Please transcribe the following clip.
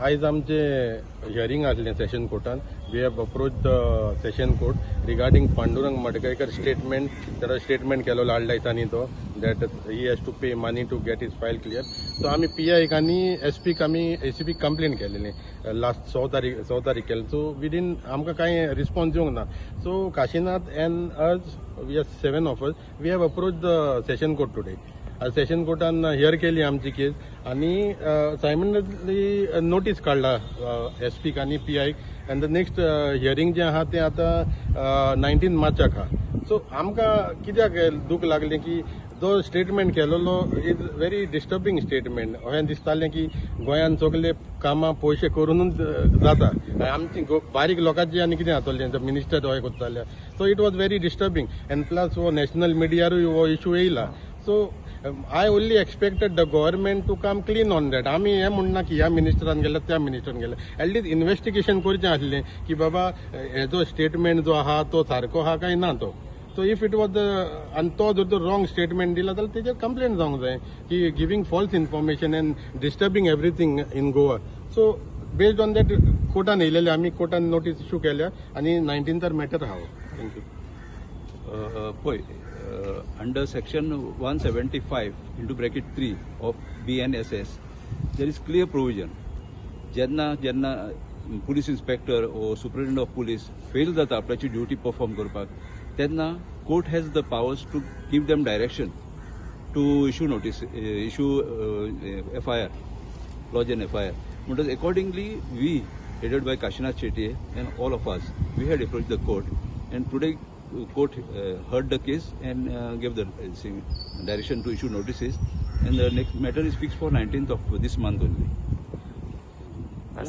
आयज आमचे हियरींग आसलें Seshan कोर्टान. We have approach the session court regarding Pandurang Madkaikar statement. ताणो स्टेटमेंट केलो आडल्या दिसांनी तो that he has to pay money to get his file clear. So आमी पी आयक आनी एस पीक, आमी एसीपीक कंप्लेन केलेली लास्ट 6 तारीख केली. सो विदीन आमकां कांय रिस्पॉन्स दिवंक ना. So Kashinath and us, we are seven of us, we have approach the session court today. Session कोर्टान here केली आमची केस आनी सायमल्टेनियसली नोटीस काडला एस पीक आनी पी आयक, and the next hearing जें आहा तें आतां 19 मार्चाक आहा. सो आमकां कित्याक दूख लागलें की जो स्टेटमेंट केलेलो is very disturbing statement. अशें दिसतालें की गोंयान सगळे कामां पयशे करुनूच जाता, आमची बारीक लोकांची आनी कितें जातलें मिनिस्टर अशें करता जाल्यार. So it was very disturbing and plus हो नॅशनल मिडियारूय हो इशू येयला. So I only expected the government to come clean on that. आमी हें म्हणना की ह्या मिनिस्टरान गेल्या, त्या मिनिस्टरान गेल्या. एटलिस्ट इन्वेस्टिगेशन करचें आसलें की बाबा, हेजो स्टेटमेंट जो आहा तो सारको आहा काय ना तो. So if it was the आनी तो जर तो रॉंग स्टेटमेंट दिला जाल्यार तेजेर कंप्लेन जावंक जाय की giving false information and disturbing everything in Goa. So based on that कोर्टान येयलेले आमी, कोर्टान नोटीस इशू केल्या आनी 19थार मॅटर आहा. Thank you. पळय, under section 175(3) of BNSS there is clear provision. जेन्ना जेन्ना police inspector or superintendent of police fail जाता आपल्याची duty perform करपाक, तेन्ना court has the powers to give them direction to issue notice, issue FIR, lodge an FIR. म्हणटच accordingly we, headed by Kashinath Shetye and all of us, we had approached the court and today court heard the case and gave the direction to issue notices, and the next matter is fixed for 19th of this month only. Thank